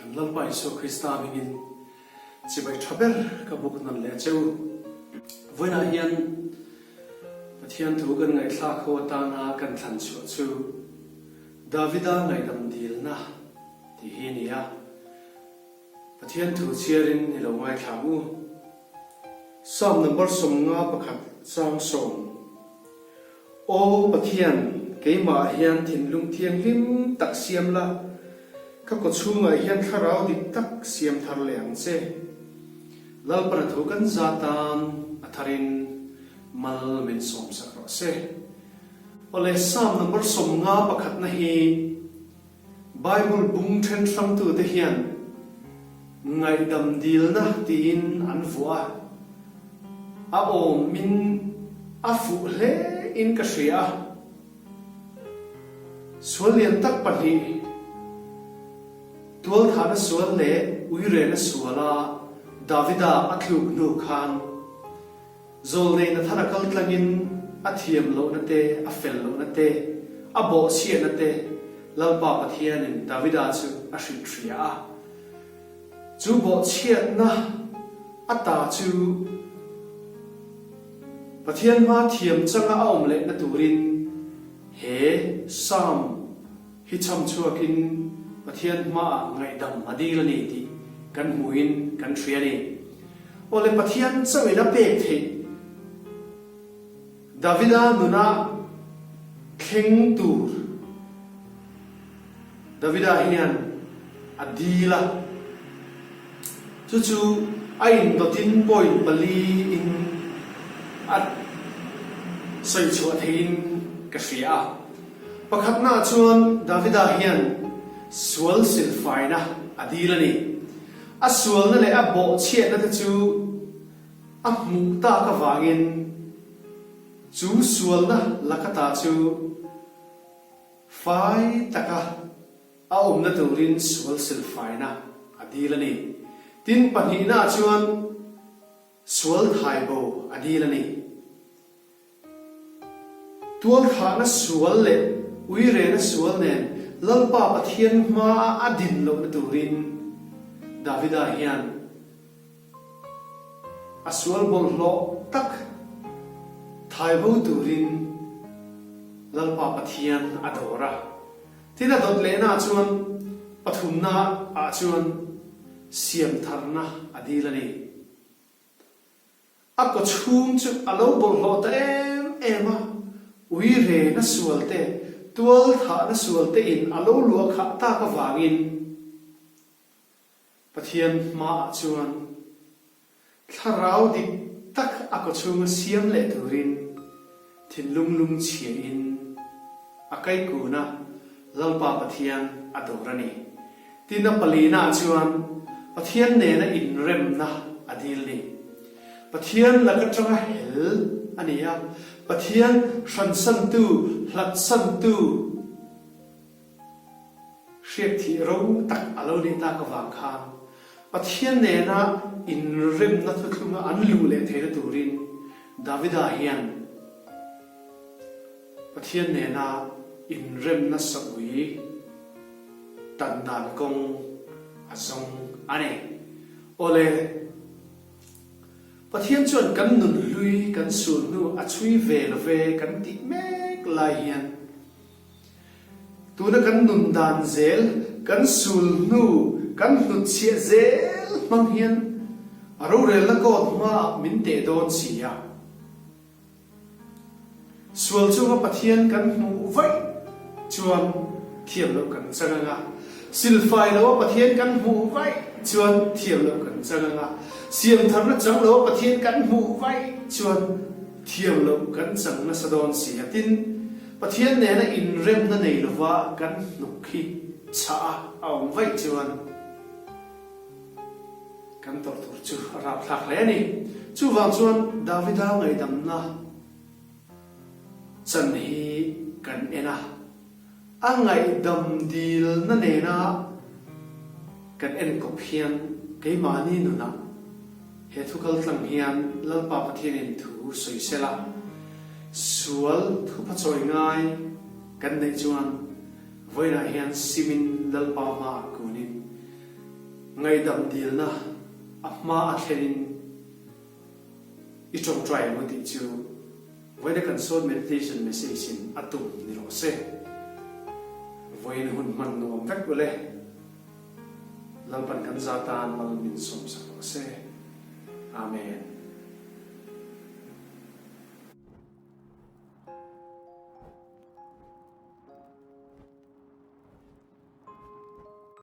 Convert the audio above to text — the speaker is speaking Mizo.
Kan Lalpa Isua Krista hmingin chibai tha ber ka buk nawn leh a che u. Vawiinah hian Pathian thu kan ngaihthlak ho atana kan thlan chhuah chu Davida ngaihdam dilna tih hi a ni a. Pathian thu chhiarin i lo ngaithla ang u. Psalm number 51 chang sawm. Aw Pathian, keimah hian thinlung thianghlim tak siam la, ka kawchhungah hian thlarau dik tak siam thar leh ang che. Lalpana thu kan za tan a tharin mal min sawmsak rawh se. Awle Psalm number 50 pakhatna hi Bible bung then hrangtute hian ngaihdam dilna tiin an vuah a, a awmin a fuh hle in ka hria a. Sual lian tak pahnih, tualthahna sual leh uirena suala Davida a tluk hnu khan, Zawlnei Nathana kal tlangin a thiam lohna te, a fel lohna te, a bawhchhiatna te Lalpa Pathianin Davida chu a hrilh hria a. Chu bawhchhiatna a ta chu Pathian hma thiam changa a awm lehna turin he Psalm hi chham chhuakin Pathian hmaah ngaihdam a dil a ni tih kan hmuhin kan hria a ni. Awle Pathian chauhin a pek theih Davida nuna thleng tur Davida hian a dil a, chu chu a indawtin point pali in a sawi chhuah theihin ka hria a. Pakhatnaah chuan Davida hian sual silfaina a dil a ni. A sualna leh a bawhchhiatna te chu a hmuh tak avangin chu sualna lakata chu fai taka a awmna turin sual silfaina a dil a ni. Tin, pahnihnaah chuan sual thaibo a dil a ni. Tualthahna sual leh uirena sual nen Lalpa Pathian hmaa a din lohna turin Davida hian a sual bawlhhlawh tak thaibo turin Lalpa Pathian a dawr a. Tin a dawt lehna ah chuan pathumna ah chuan siamtharna a dil a ni. A kawchhung chu a lo bawlhhlawh ta em em a, ui rena sual te, tual thahna sual te in a lo luah khah tak avangin Pathian hmaah chuan thlarau dik tak a kawchhunga siam leh turin thinlung lungchhia in a kaikun a, Lalpa Pathian a dawr a ni. Tin a palina chuan Pathian nena inremna a dil ni. Pathian lak atanga hel a ni a, Pathian hransantu, hlatsantu hriakthih ro tak a lo nih tak avang khan Pathian nena inremna thuthlunga an luh leh theihna turin Davida hian Pathian nena inremna saui tan dan kawng a zawng a ni. Awle, Pathian chuan kan nun hlui kan sul hnu a chhui ve lo ve kan tih mek lai hian tuna kan nun dan zel, kan sul hnu kan hnutchhiah zel hmang hian a rorelna kawt hmaah min teh dawn si a. Sual chunga Pathian kan hmuh vaih chuan thiam loh kan chang ang a, silfai loa Pathian kan hmuh vaih chuan thiam loh kan chang ang a, siamtharna chang loa Pathian kan hmuh vaih chuan thiam loh kan chang nasa dawn si a. Tin, Pathian nena inremna nei lova kan hnuk hi chhah a a awm vaih chuan, Kan tawrh tur chu a rapthlak hle a ni. Chuvang chuan Davida ngaihdamna chan hi kan en a, a ngaihdam dilna nena kan en kawp hian keimahni nunah he thu kaltlang hian Lalpa Pathianin thu sawi sela, sual thuphachawi ngai kan neih chuan vawiinah hian simin Lalpa hmaah kunin. Ngaihdam dilna a hma a thlenin i tawngtai ang u tih chu vawiina kan short meditation message in a tum ni rawh se. Vawiin hun hman nuam vek ule. Lalpan kan za tan mal min sawmsak rawh se. Amen.